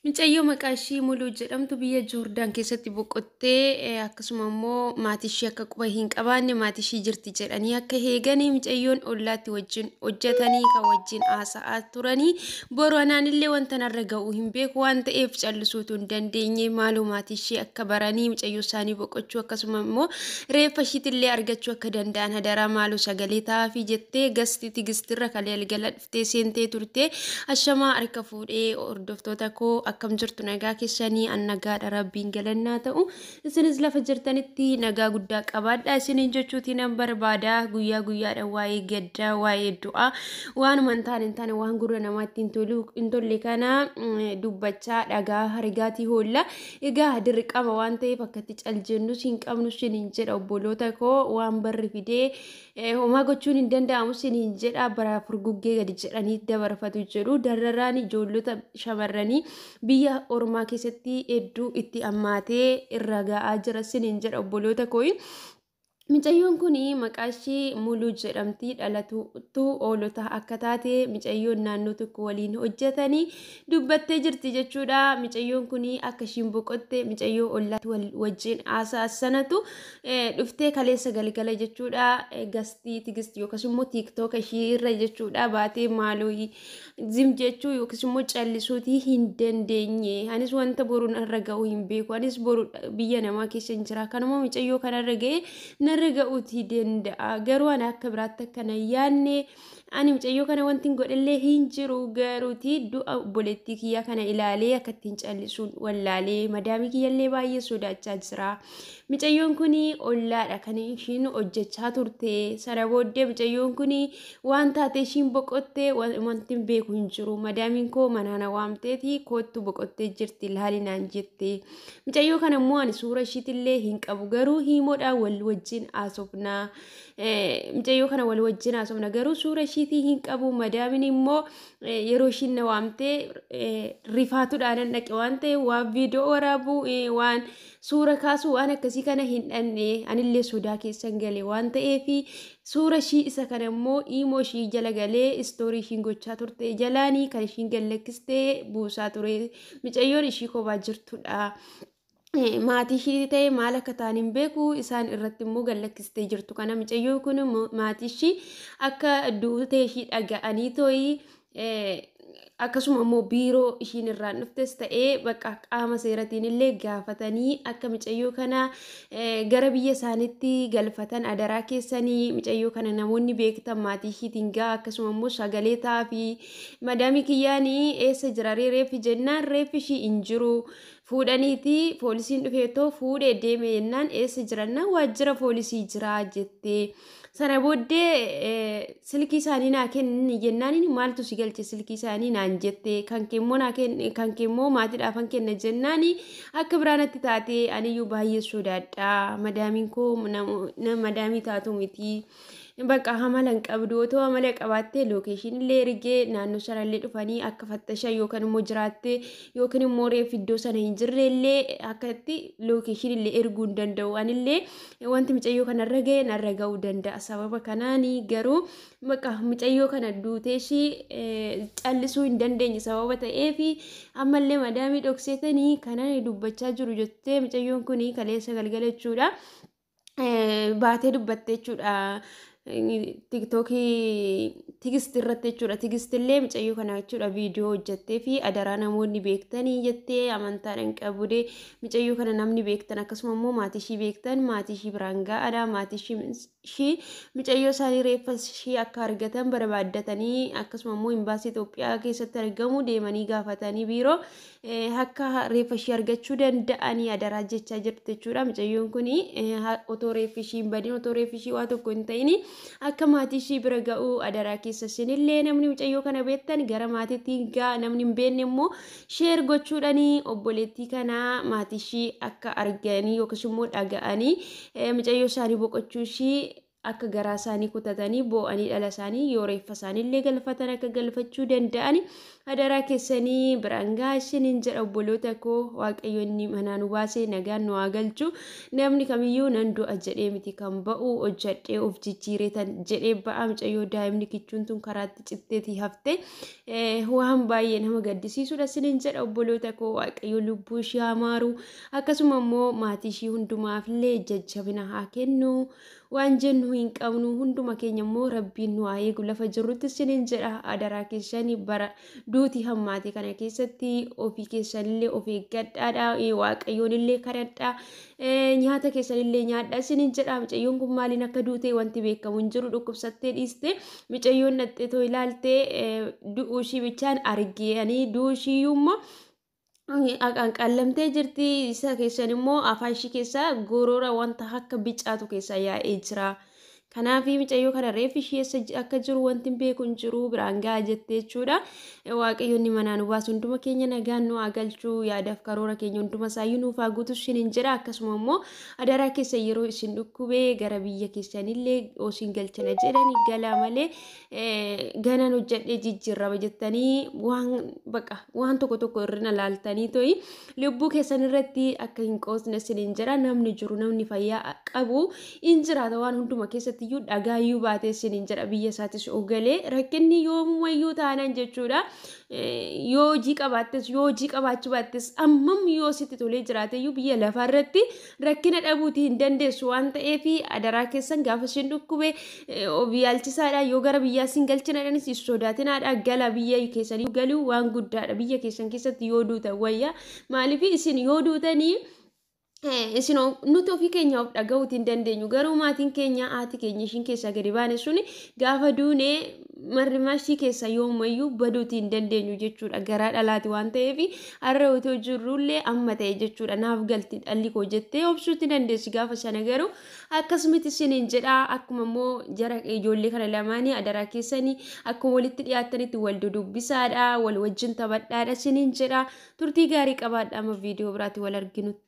Mucayyoo maqaa ishii Muluu jedhamtu biyya Joordaan keessatti boqottee, akkasuma immoo maatii ishii akka quba hin qabaanne, maatii ishii jirti jedhanii akka eeganii, mucayyoon ollaatti wajjin hojjetanii kan wajjin haasa'aa turanii, boru anaanillee wanta narra ga'u hin beeku waan ta'eef callisuutu hin dandeenye, maaloo maatii ishii akka baranii mucayyoo isaanii boqochuu akkasuma immoo reeffa ishiitillee argachuu akka danda'an hadaraa maaloo sagalee ta'aafii jettee gasti Tigistirra kalee galgala dhuftee seentee turte. Ashamaa, harka fuudhee hordoftoota koo, akkam jirtu? Nagaa keessanii? An nagaadha, Rabbiin galannaa ta'u. Isinis lafa jirtanitti nagaa guddaa qabaadha isiniin jechuutii nan barbaada. Guyyaa guyyaadhaan waa'ee gaddaa, waa'ee du'aa, waanuma hin taane hin taane, waan gurra namaatti hin tolle kana dubbachaa dhagaa hargaatii hoolla. Egaa dirqama waan ta'eef akkatti cal jennus hin qabnu isiniin jedha, obboloota koo. Waan barri fidee homaa gochuun hin danda'amu isiniin jedha. Bara furguggee gadi jedhanii dabarfatu jedhu. Dararaan ijoollota shamarranii biyya ormaa keessatti hedduu itti ammaatee irra ga'aa jira isiniin jedha, obboloota koo. Mucayyoon kun maqaa ishii Muluu jedhamti. Dhalatuutu Hoolota akka taate mucayyoon naannoo tokko waliin hojjetanii dubbattee jirti jechuudha. Mucayyoon kun akka ishiin boqotte mucayyoo ollaatti wajjin haasaa sanatu dhuftee kaleessa galgala jechuudha. Gastii Tigisti yookaas immoo TikToka ishii irra jechuudha baatee, maaloo zim jechuu yookaas immoo callisuutii hin dandeenye. Anis wanta boru narra ga'u hin beeku. Anis boru biyya namaa keessa hin jira. Kanuma mucayyoo kanarra ga'e narra ga'uutii danda'a. Garuu ani akka biraatti akkana yaadne. Ani mucayyoo kana wanti hin godhallee hin jiru. Garuuti du'a obboleettii kiyyaa kana ilaalee akka ittiin callisuun wallaalee, madaamii kiyyallee baay'ee sodaachaa jira. Mucayyoon kun ollaadha kan ishiin hojjechaa turte. Sana booddee mucayyoon kun waan taate ishiin boqotte wanti hin beeku hin jiru. Madaamiin koo manaan waamteeti, koottu boqottee jirti laali naan jette. Mucayyoo kana immoo ani suura ishiitillee hin qabu, garuu hiimoodhaan wal wajjin haasofna. Mucayyoo kana wal wajjin haasofna, garuu suura ishiitii hin qabu. Madaamiin immoo yeroo ishiin na waamtee rifaatuudhaan nan dhaqe waan ta'eef, waan viidiyoo waraabuu, waan suura kaasuu, waan akkasii kana hin dhanne. Anillee sodaa keessan gale waan ta'eef, suura ishii isa kana immoo imo ishii jala galee story ishiin gochaa turte jalaanii kan ishiin gallakkistee buusaa ture. Mucayyoon ishii kophaa jirtudha. Maatii ishii ta'e maal akka ta'an hin beeku, isaan irratti immoo gallakkistee jirtu kana. Mucayyoon kun maatii ishii akka duutee ishii dhaga'anii tooyi, akkasuma immoo biiroo ishiin irraan dhuftes ta'ee bakka qaama seeratiin illee gaafatanii akka mucayyoo kana gara biyya isaaniitti galfatan adaraa keessanii mucayyoo kana namoonni beektan maatii ishiitiin ga'a, akkasuma immoo sagalee ta'aa fi madaamii kiyyaanii eessa jira reeffi jennaan, reeffi ishii hin jiru, fuudhaniiti poolisiin dhufeetoo fuudhee deeme jennaan, eessa jirannaan waajjira poolisii jira jettee. Sana booddee silkii isaanii naa kenni jennaan, maaltu si galche silkii isaanii naan jette, kan keemmoo naa kenni, kan keemmoo maatiidhaafan kenna jennaan akka biraanatti taate. Aniyyuu baay'ee sodaadha. Madaamiin koo madaamii taatu miti. Bakka amala hin qabdu. Otoo amala qabaattee location illee ergee naannoo sanallee dhufanii akka fattashan, yookaan immoo jiraattee yookiin immoo reeffi iddoo sana hin jirre illee akka itti location illee erguu hin danda'u. Anillee wanti mucayyoo kanarra ga'e narra ga'uu danda'a. Sababa kanaani garuu bakka mucayyoo kana duutee ishii callisuu hin dandeenye sababa ta'eef ammallee madaamii dhokseetanii kanan dubbachaa jiru jettee mucayyoon kun kaleessa galgala jechuudha. Baatee dubbatte jechuudha. TikTokii Tigisti irratti jechuudha. Tigistillee mucayyoo kana jechuudha viidiyoo hojjettee fi adaraa namoonni beektanii jettee, amantaadhaan qabudee mucayyoo kana namni beektan, akkasuma immoo maatii ishii beektan, maatii ishii biraan ga'aadha. Maatii ishii mucayyoo isaanii reeffa ishii akka argatan barbaaddatanii, akkasuma immoo imbaasii Itoophiyaa keessatti argamu deemanii gaafatanii biiroo akka reeffa ishii argachuu danda'anii adaraa jechaa jirti jechuudha. Mucayyoon kun otoo reeffi ishii hin badin, otoo reeffi ishii waa tokko hin ta'in akka maatii ishii bira ga'uu adaraa keessa isinillee namni mucayyoo kana beektan gara maatiitti ga'a, namni hin beekne immoo share gochuudhaanii obboleettii kanaa maatii ishii akka arganii yookiis immoo dhaga'anii mucayyoo isaanii boqochuu ishii Akka garaa isaanii kutatanii boo'anii dhala isaanii yoo reeffa isaaniillee galfatan akka galfachuu danda'an adaraa keessanii biraan gahaa isiniin jedha obboloota koo. Waaqayyo inni manaa nu baasee nagaan nu haa galchu. Namni kamiyyuu nan du'a jedhee miti kan ba'u, hojjadhee of jijjiiree tan jedhee ba'a. Mucayyoo daa'imni kichuun tun karaatti citteetii hafte, waan baay'ee nama gaddisiisudha isiniin jedha obboloota koo. Waaqayyo lubbuu ishii haa maaru, akkasuma immoo maatii ishii hundumaafillee jajjabina haa kennu. Waan jennu hin qabnu, hunduma keenya immoo Rabbiin nu haa eegu lafa jirrutti isiniin jedha. Adaraa keessanii bara duuti hammaate kana keessatti ofii keessanillee of eeggadhaadha, Waaqayyoon illee kadhadhaa, nyaata keessanillee nyaadhaa isiniin jedha. Mucayyoon kun maaliin akka duute wanti beekamu hin jiru, dhukkubsattee dhiiste. Mucayyoon dhaxxeetoo ilaaltee du'uu ishii bichaan argeanii, du'uu ishii immoo qallamtee jirti. Isa keessan immoo afaan ishii keessaa gorora wanta akka bicaatu keessaa yaa'ee jira. Kanaaf mucayyoo kana reeffi ishii eessa akka jiru wanti hin beeku hin jiru, biraan gahaa jettee jechuudha. Waaqayyo inni manaa nu baasu hunduma keenya nagaan nu haa galchu, yaadaaf karoora keenya hunduma isaayyuu nuuf haa guutu isiniin jedha. Akkasuma immoo adaraa keessa yeroo isin dhukkubee gara biyya keessanillee isin galchana jedhani galaa malee, ganaan hojjedhee jijjiirama jettanii waan baqa waan tokko tokko irrina laaltanii to'i lubbuu keessan irratti akka hin qoosne isiniin jedha. Namni jiru, namni fayyaa qabu hin jiraata waan hunduma keessatti iyyuu, dhagaayyuu baatee isiniin jedha. Biyya isaatis ogalee rakkinni yoomumayyuu taanaan jechuudha. Yoo hojii qabaattes, yoo hojii qabaachuu baattes, ammam yoo sitti tolee jiraate iyyuu biyya lafaa irratti rakkina dhabuutii hin dandeessu waan ta'eef, adaraa keessan gaafa isin dhukkube of yaalchisaadha. Yoo gara biyyaa isin galchinadhanis hin sodaatinaadha, gala. Biyya keessanii galuu waan guddaadha. Biyya keessan keessatti yoo duutan wayya. Maaliif isin yoo duutanii isin nuti ofii keenya of dhaga'uuti hin dandeenyu, garuu maatiin keenya, haati keenya ishiin keessaa gadi baane suni gaafa duune marri maashii keessa yoomayyuu baduuti hin dandeenyu jechuudha. Garaa dhalaati waan ta'eef, har'a otoo jirrullee amma ta'e jechuudha, naaf galti dhalli koo jettee obsuutti dandeessi gaafa sana, garuu akkasumatti isiniin jedha. Akkuma immoo jara ijoollee kana lamaanii adaraa keessanii akkuma walitti dhiyaattanitti wal dudubbisaadha, wal wajjin taphadhaadha isiniin jedha. Turtii gaarii qabaadha, amma viidiyoo biraatti wal arginutti.